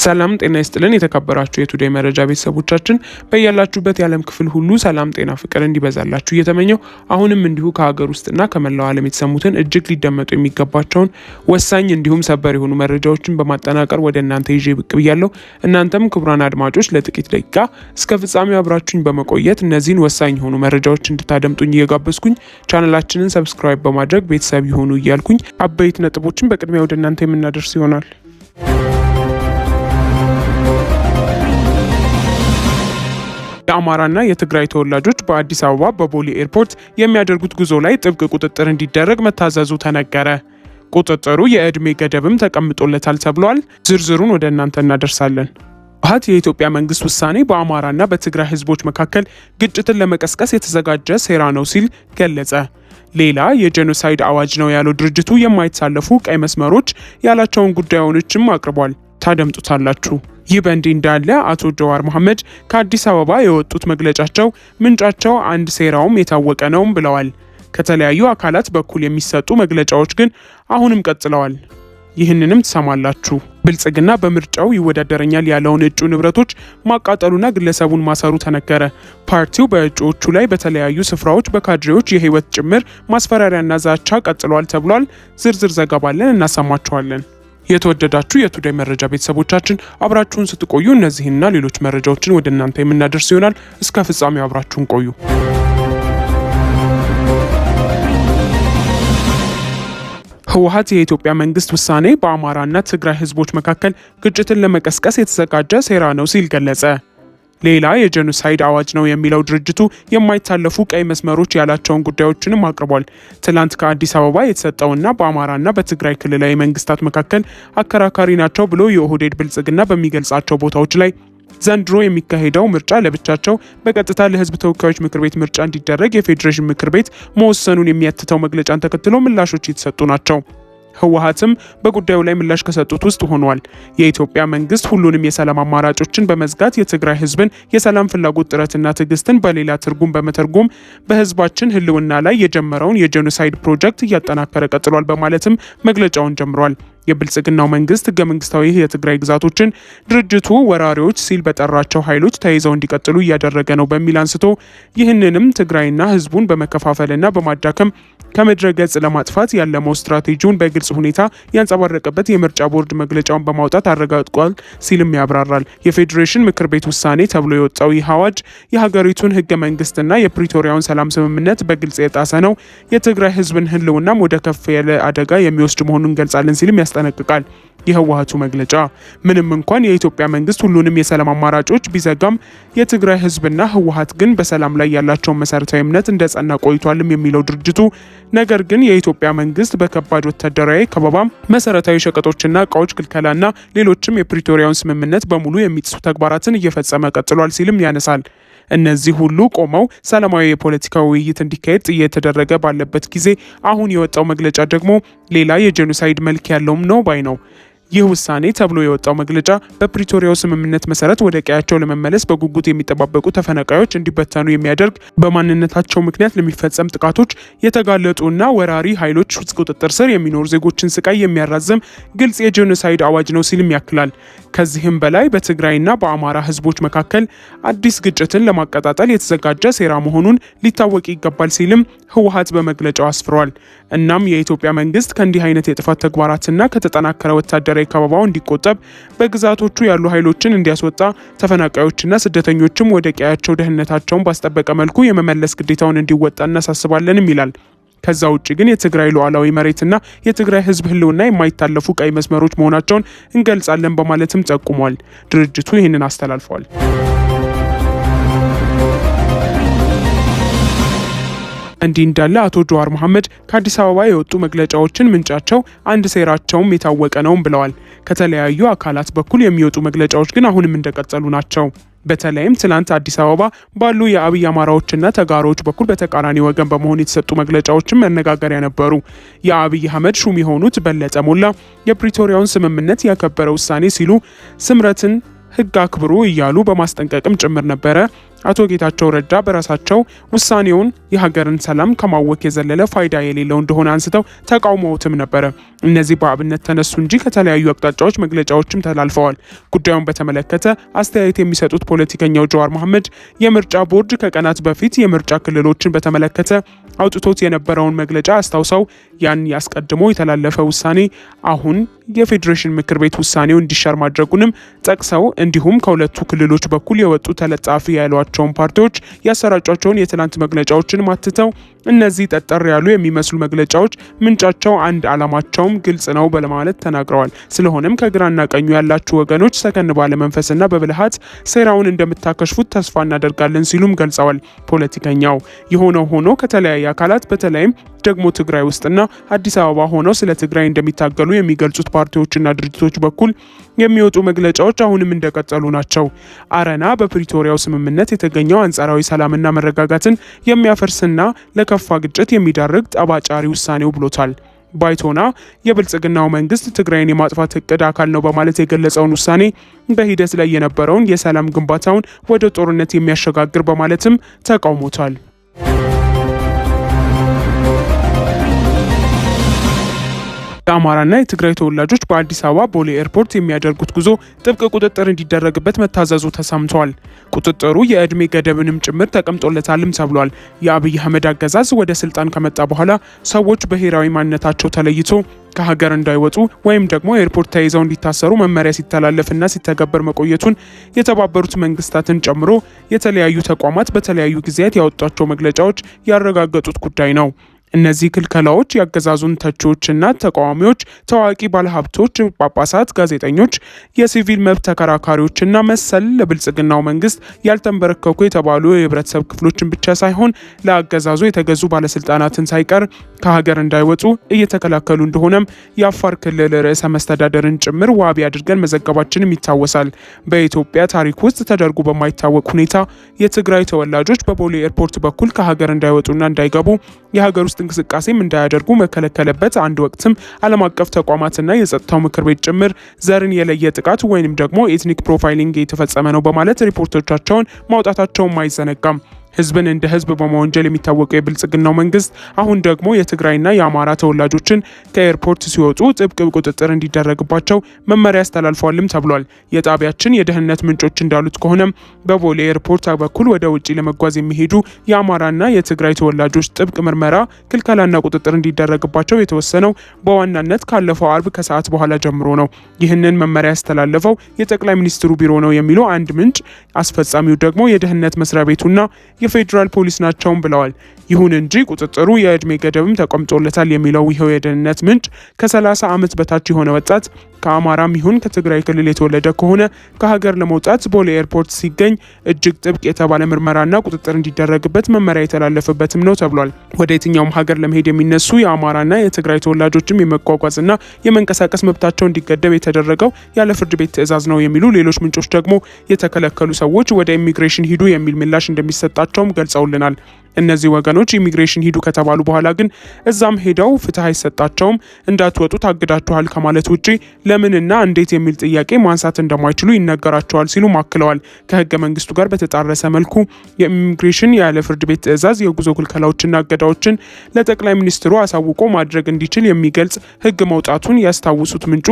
ሰላም ጤና ይስጥልን። የተከበራችሁ የቱዴይ መረጃ ቤተሰቦቻችን በያላችሁበት የዓለም ክፍል ሁሉ ሰላም፣ ጤና፣ ፍቅር እንዲበዛላችሁ እየተመኘው አሁንም እንዲሁ ከሀገር ውስጥና ከመላው ዓለም የተሰሙትን እጅግ ሊደመጡ የሚገባቸውን ወሳኝ እንዲሁም ሰበር የሆኑ መረጃዎችን በማጠናቀር ወደ እናንተ ይዤ ብቅ ብያለሁ። እናንተም ክቡራን አድማጮች ለጥቂት ደቂቃ እስከ ፍጻሜው አብራችሁኝ በመቆየት እነዚህን ወሳኝ የሆኑ መረጃዎች እንድታደምጡኝ እየጋበዝኩኝ ቻናላችንን subscribe በማድረግ ቤተሰብ ይሆኑ እያልኩኝ አበይት ነጥቦችን በቅድሚያ ወደ እናንተ የምናደርስ ይሆናል። የአማራና የትግራይ ተወላጆች በአዲስ አበባ በቦሌ ኤርፖርት የሚያደርጉት ጉዞ ላይ ጥብቅ ቁጥጥር እንዲደረግ መታዘዙ ተነገረ። ቁጥጥሩ የዕድሜ ገደብም ተቀምጦለታል ተብሏል። ዝርዝሩን ወደ እናንተ እናደርሳለን። ህወሓት የኢትዮጵያ መንግስት ውሳኔ በአማራና በትግራይ ህዝቦች መካከል ግጭትን ለመቀስቀስ የተዘጋጀ ሴራ ነው ሲል ገለጸ። ሌላ የጄኖሳይድ አዋጅ ነው ያለው ድርጅቱ የማይታለፉ ቀይ መስመሮች ያላቸውን ጉዳዮችም አቅርቧል። ታደምጡታላችሁ። ይህ በእንዲህ እንዳለ አቶ ጀዋር መሐመድ ከአዲስ አበባ የወጡት መግለጫቸው ምንጫቸው አንድ ሴራውም የታወቀ ነውም ብለዋል። ከተለያዩ አካላት በኩል የሚሰጡ መግለጫዎች ግን አሁንም ቀጥለዋል። ይህንንም ትሰማላችሁ። ብልጽግና በምርጫው ይወዳደረኛል ያለውን እጩ ንብረቶች ማቃጠሉና ግለሰቡን ማሰሩ ተነገረ። ፓርቲው በእጩዎቹ ላይ በተለያዩ ስፍራዎች በካድሬዎች የህይወት ጭምር ማስፈራሪያና ዛቻ ቀጥሏል ተብሏል። ዝርዝር ዘገባ አለን፣ እናሰማችኋለን። የተወደዳችሁ የቱዴይ መረጃ ቤተሰቦቻችን አብራችሁን ስትቆዩ እነዚህና ሌሎች መረጃዎችን ወደ እናንተ የምናደርስ ይሆናል። እስከ ፍጻሜው አብራችሁን ቆዩ። ህወሓት የኢትዮጵያ መንግስት ውሳኔ በአማራና ትግራይ ህዝቦች መካከል ግጭትን ለመቀስቀስ የተዘጋጀ ሴራ ነው ሲል ገለጸ። ሌላ የጄኖሳይድ አዋጅ ነው የሚለው ድርጅቱ የማይታለፉ ቀይ መስመሮች ያላቸውን ጉዳዮችንም አቅርቧል። ትላንት ከአዲስ አበባ የተሰጠውና በአማራና በትግራይ ክልላዊ መንግስታት መካከል አከራካሪ ናቸው ብሎ የኦህዴድ ብልጽግና በሚገልጻቸው ቦታዎች ላይ ዘንድሮ የሚካሄደው ምርጫ ለብቻቸው በቀጥታ ለህዝብ ተወካዮች ምክር ቤት ምርጫ እንዲደረግ የፌዴሬሽን ምክር ቤት መወሰኑን የሚያትተው መግለጫን ተከትሎ ምላሾች የተሰጡ ናቸው። ህወሓትም በጉዳዩ ላይ ምላሽ ከሰጡት ውስጥ ሆኗል። የኢትዮጵያ መንግስት ሁሉንም የሰላም አማራጮችን በመዝጋት የትግራይ ህዝብን የሰላም ፍላጎት ጥረትና ትዕግስትን በሌላ ትርጉም በመተርጎም በህዝባችን ህልውና ላይ የጀመረውን የጄኖሳይድ ፕሮጀክት እያጠናከረ ቀጥሏል በማለትም መግለጫውን ጀምሯል። የብልጽግናው መንግስት ህገ መንግስታዊ የትግራይ ግዛቶችን ድርጅቱ ወራሪዎች ሲል በጠራቸው ኃይሎች ተይዘው እንዲቀጥሉ እያደረገ ነው በሚል አንስቶ ይህንንም ትግራይና ህዝቡን በመከፋፈልና በማዳከም ከምድረ ገጽ ለማጥፋት ያለመው ስትራቴጂውን በግልጽ ሁኔታ ያንጸባረቀበት የምርጫ ቦርድ መግለጫውን በማውጣት አረጋግጧል ሲልም ያብራራል። የፌዴሬሽን ምክር ቤት ውሳኔ ተብሎ የወጣው ይህ አዋጅ የሀገሪቱን ህገ መንግስትና የፕሪቶሪያውን ሰላም ስምምነት በግልጽ የጣሰ ነው፣ የትግራይ ህዝብን ህልውናም ወደ ከፍ ያለ አደጋ የሚወስድ መሆኑን እንገልጻለን ሲልም ያስጠነቅቃል። የህወሓቱ መግለጫ ምንም እንኳን የኢትዮጵያ መንግስት ሁሉንም የሰላም አማራጮች ቢዘጋም የትግራይ ህዝብና ህወሓት ግን በሰላም ላይ ያላቸውን መሰረታዊ እምነት እንደጸና ቆይቷልም የሚለው ድርጅቱ፣ ነገር ግን የኢትዮጵያ መንግስት በከባድ ወታደራዊ ከበባ፣ መሰረታዊ ሸቀጦችና እቃዎች ክልከላና ሌሎችም የፕሪቶሪያውን ስምምነት በሙሉ የሚጥሱ ተግባራትን እየፈጸመ ቀጥሏል ሲልም ያነሳል። እነዚህ ሁሉ ቆመው ሰላማዊ የፖለቲካ ውይይት እንዲካሄድ እየተደረገ ባለበት ጊዜ አሁን የወጣው መግለጫ ደግሞ ሌላ የጄኖሳይድ መልክ ያለውም ነው ባይ ነው። ይህ ውሳኔ ተብሎ የወጣው መግለጫ በፕሪቶሪያው ስምምነት መሰረት ወደ ቀያቸው ለመመለስ በጉጉት የሚጠባበቁ ተፈናቃዮች እንዲበተኑ የሚያደርግ፣ በማንነታቸው ምክንያት ለሚፈጸም ጥቃቶች የተጋለጡና ወራሪ ኃይሎች ቁጥጥር ስር የሚኖሩ ዜጎችን ስቃይ የሚያራዝም ግልጽ የጄኖሳይድ አዋጅ ነው ሲልም ያክላል። ከዚህም በላይ በትግራይና በአማራ ህዝቦች መካከል አዲስ ግጭትን ለማቀጣጠል የተዘጋጀ ሴራ መሆኑን ሊታወቅ ይገባል ሲልም ህወሓት በመግለጫው አስፍሯል። እናም የኢትዮጵያ መንግስት ከእንዲህ አይነት የጥፋት ተግባራትና ከተጠናከረ ወታደራዊ ከበባው እንዲቆጠብ፣ በግዛቶቹ ያሉ ኃይሎችን እንዲያስወጣ፣ ተፈናቃዮችና ስደተኞችም ወደ ቀያቸው ደህንነታቸውን ባስጠበቀ መልኩ የመመለስ ግዴታውን እንዲወጣ እናሳስባለንም ይላል። ከዛ ውጭ ግን የትግራይ ሉዓላዊ መሬትና የትግራይ ህዝብ ህልውና የማይታለፉ ቀይ መስመሮች መሆናቸውን እንገልጻለን በማለትም ጠቁሟል። ድርጅቱ ይህንን አስተላልፏል። እንዲህ እንዳለ አቶ ጀዋር መሐመድ ከአዲስ አበባ የወጡ መግለጫዎችን ምንጫቸው አንድ ሴራቸውም የታወቀ ነውም ብለዋል። ከተለያዩ አካላት በኩል የሚወጡ መግለጫዎች ግን አሁንም እንደቀጠሉ ናቸው። በተለይም ትላንት አዲስ አበባ ባሉ የአብይ አማራዎችና ተጋሮዎች በኩል በተቃራኒ ወገን በመሆን የተሰጡ መግለጫዎችም መነጋገሪያ ነበሩ። የአብይ አህመድ ሹም የሆኑት በለጠ ሞላ የፕሪቶሪያውን ስምምነት ያከበረ ውሳኔ ሲሉ ስምረትን ህግ አክብሩ እያሉ በማስጠንቀቅም ጭምር ነበረ። አቶ ጌታቸው ረዳ በራሳቸው ውሳኔውን የሀገርን ሰላም ከማወክ የዘለለ ፋይዳ የሌለው እንደሆነ አንስተው ተቃውመውትም ነበረ። እነዚህ በአብነት ተነሱ እንጂ ከተለያዩ አቅጣጫዎች መግለጫዎችም ተላልፈዋል። ጉዳዩን በተመለከተ አስተያየት የሚሰጡት ፖለቲከኛው ጀዋር መሐመድ የምርጫ ቦርድ ከቀናት በፊት የምርጫ ክልሎችን በተመለከተ አውጥቶት የነበረውን መግለጫ አስታውሰው ያን ያስቀድሞ የተላለፈ ውሳኔ አሁን የፌዴሬሽን ምክር ቤት ውሳኔው እንዲሻር ማድረጉንም ጠቅሰው እንዲሁም ከሁለቱ ክልሎች በኩል የወጡ ተለጣፊ ያሏቸውን ፓርቲዎች ያሰራጯቸውን የትላንት መግለጫዎችን ማትተው እነዚህ ጠጠር ያሉ የሚመስሉ መግለጫዎች ምንጫቸው አንድ፣ ዓላማቸውም ግልጽ ነው በማለት ተናግረዋል። ስለሆነም ከግራና ቀኙ ያላችሁ ወገኖች ሰከን ባለ መንፈስና በብልሃት ሴራውን እንደምታከሽፉት ተስፋ እናደርጋለን ሲሉም ገልጸዋል። ፖለቲከኛው የሆነው ሆኖ ከተለያየ አካላት በተለይም ደግሞ ትግራይ ውስጥና አዲስ አበባ ሆነው ስለ ትግራይ እንደሚታገሉ የሚገልጹት ፓርቲዎችና ድርጅቶች በኩል የሚወጡ መግለጫዎች አሁንም እንደቀጠሉ ናቸው። አረና በፕሪቶሪያው ስምምነት የተገኘው አንጻራዊ ሰላምና መረጋጋትን የሚያፈርስና ለከፋ ግጭት የሚዳርግ ጠባጫሪ ውሳኔው ብሎታል። ባይቶና የብልጽግናው መንግስት ትግራይን የማጥፋት እቅድ አካል ነው በማለት የገለጸውን ውሳኔ በሂደት ላይ የነበረውን የሰላም ግንባታውን ወደ ጦርነት የሚያሸጋግር በማለትም ተቃውሞታል። የአማራና የትግራይ ተወላጆች በአዲስ አበባ ቦሌ ኤርፖርት የሚያደርጉት ጉዞ ጥብቅ ቁጥጥር እንዲደረግበት መታዘዙ ተሰምቷል። ቁጥጥሩ የእድሜ ገደብንም ጭምር ተቀምጦለታልም ተብሏል። የአብይ አህመድ አገዛዝ ወደ ስልጣን ከመጣ በኋላ ሰዎች ብሔራዊ ማንነታቸው ተለይቶ ከሀገር እንዳይወጡ ወይም ደግሞ ኤርፖርት ተይዘው እንዲታሰሩ መመሪያ ሲተላለፍና ሲተገበር መቆየቱን የተባበሩት መንግስታትን ጨምሮ የተለያዩ ተቋማት በተለያዩ ጊዜያት ያወጧቸው መግለጫዎች ያረጋገጡት ጉዳይ ነው። እነዚህ ክልከላዎች የአገዛዙን ተቺዎችና ተቃዋሚዎች፣ ታዋቂ ባለሀብቶች፣ ጳጳሳት፣ ጋዜጠኞች፣ የሲቪል መብት ተከራካሪዎችና መሰል ለብልጽግናው መንግስት ያልተንበረከኩ የተባሉ የህብረተሰብ ክፍሎችን ብቻ ሳይሆን ለአገዛዙ የተገዙ ባለስልጣናትን ሳይቀር ከሀገር እንዳይወጡ እየተከላከሉ እንደሆነም የአፋር ክልል ርዕሰ መስተዳደርን ጭምር ዋቢ አድርገን መዘገባችንም ይታወሳል። በኢትዮጵያ ታሪክ ውስጥ ተደርጎ በማይታወቅ ሁኔታ የትግራይ ተወላጆች በቦሌ ኤርፖርት በኩል ከሀገር እንዳይወጡና እንዳይገቡ የሀገር ውስጥ እንቅስቃሴም እንዳያደርጉ መከለከለበት አንድ ወቅትም ዓለም አቀፍ ተቋማትና የጸጥታው ምክር ቤት ጭምር ዘርን የለየ ጥቃት ወይንም ደግሞ ethnic profiling የተፈጸመ ነው በማለት ሪፖርቶቻቸውን ማውጣታቸውም አይዘነጋም። ህዝብን እንደ ህዝብ በመወንጀል የሚታወቀው የብልጽግናው መንግስት አሁን ደግሞ የትግራይና የአማራ ተወላጆችን ከኤርፖርት ሲወጡ ጥብቅ ቁጥጥር እንዲደረግባቸው መመሪያ አስተላልፏልም ተብሏል። የጣቢያችን የደህንነት ምንጮች እንዳሉት ከሆነም በቦሌ ኤርፖርት በኩል ወደ ውጭ ለመጓዝ የሚሄዱ የአማራና የትግራይ ተወላጆች ጥብቅ ምርመራ፣ ክልከላና ቁጥጥር እንዲደረግባቸው የተወሰነው በዋናነት ካለፈው አርብ ከሰዓት በኋላ ጀምሮ ነው። ይህንን መመሪያ ያስተላለፈው የጠቅላይ ሚኒስትሩ ቢሮ ነው የሚለው አንድ ምንጭ፣ አስፈጻሚው ደግሞ የደህንነት መስሪያ ቤቱና የፌዴራል ፖሊስ ናቸውም ብለዋል። ይሁን እንጂ ቁጥጥሩ የእድሜ ገደብም ተቀምጦለታል የሚለው ይኸው የደህንነት ምንጭ ከ30 ዓመት በታች የሆነ ወጣት ከአማራም ይሁን ከትግራይ ክልል የተወለደ ከሆነ ከሀገር ለመውጣት ቦሌ ኤርፖርት ሲገኝ እጅግ ጥብቅ የተባለ ምርመራና ቁጥጥር እንዲደረግበት መመሪያ የተላለፈበትም ነው ተብሏል። ወደ የትኛውም ሀገር ለመሄድ የሚነሱ የአማራና የትግራይ ተወላጆችም የመጓጓዝና የመንቀሳቀስ መብታቸው እንዲገደብ የተደረገው ያለ ፍርድ ቤት ትዕዛዝ ነው የሚሉ ሌሎች ምንጮች ደግሞ የተከለከሉ ሰዎች ወደ ኢሚግሬሽን ሂዱ የሚል ምላሽ እንደሚሰጣቸውም ገልጸውልናል። እነዚህ ወገኖች ኢሚግሬሽን ሂዱ ከተባሉ በኋላ ግን እዛም ሄደው ፍትህ አይሰጣቸውም፣ እንዳትወጡ ታግዳችኋል ከማለት ውጪ ለምንና እንዴት የሚል ጥያቄ ማንሳት እንደማይችሉ ይነገራቸዋል ሲሉ አክለዋል። ከህገ መንግስቱ ጋር በተጣረሰ መልኩ የኢሚግሬሽን ያለ ፍርድ ቤት ትዕዛዝ የጉዞ ክልከላዎችና እገዳዎችን ለጠቅላይ ሚኒስትሩ አሳውቆ ማድረግ እንዲችል የሚገልጽ ህግ መውጣቱን ያስታውሱት ምንጩ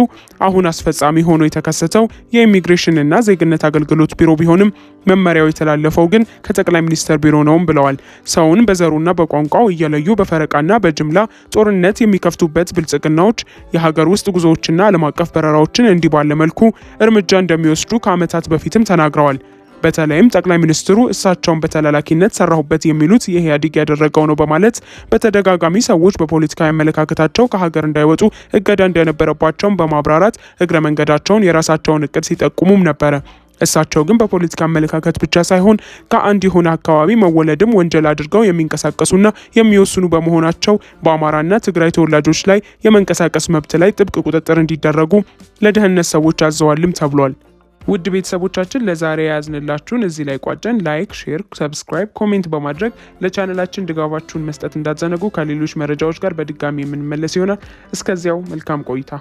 አሁን አስፈጻሚ ሆኖ የተከሰተው የኢሚግሬሽንና ዜግነት አገልግሎት ቢሮ ቢሆንም መመሪያው የተላለፈው ግን ከጠቅላይ ሚኒስትር ቢሮ ነውም ብለዋል። ሰውን በዘሩና በቋንቋው እየለዩ በፈረቃና በጅምላ ጦርነት የሚከፍቱበት ብልጽግናዎች የሀገር ውስጥ ጉዞዎችና ዓለም አቀፍ በረራዎችን እንዲህ ባለ መልኩ እርምጃ እንደሚወስዱ ከዓመታት በፊትም ተናግረዋል። በተለይም ጠቅላይ ሚኒስትሩ እሳቸውን በተላላኪነት ሰራሁበት የሚሉት የኢህአዴግ ያደረገው ነው በማለት በተደጋጋሚ ሰዎች በፖለቲካዊ አመለካከታቸው ከሀገር እንዳይወጡ እገዳ እንደነበረባቸውን በማብራራት እግረ መንገዳቸውን የራሳቸውን እቅድ ሲጠቁሙም ነበረ። እሳቸው ግን በፖለቲካ አመለካከት ብቻ ሳይሆን ከአንድ የሆነ አካባቢ መወለድም ወንጀል አድርገው የሚንቀሳቀሱና የሚወስኑ በመሆናቸው በአማራና ትግራይ ተወላጆች ላይ የመንቀሳቀስ መብት ላይ ጥብቅ ቁጥጥር እንዲደረጉ ለደህንነት ሰዎች አዘዋልም ተብሏል። ውድ ቤተሰቦቻችን ለዛሬ የያዝንላችሁን እዚህ ላይ ቋጨን። Like፣ share፣ subscribe፣ comment በማድረግ ለቻነላችን ድጋፋችሁን መስጠት እንዳትዘነጉ። ከሌሎች መረጃዎች ጋር በድጋሚ የምንመለስ ይሆናል። እስከዚያው መልካም ቆይታ።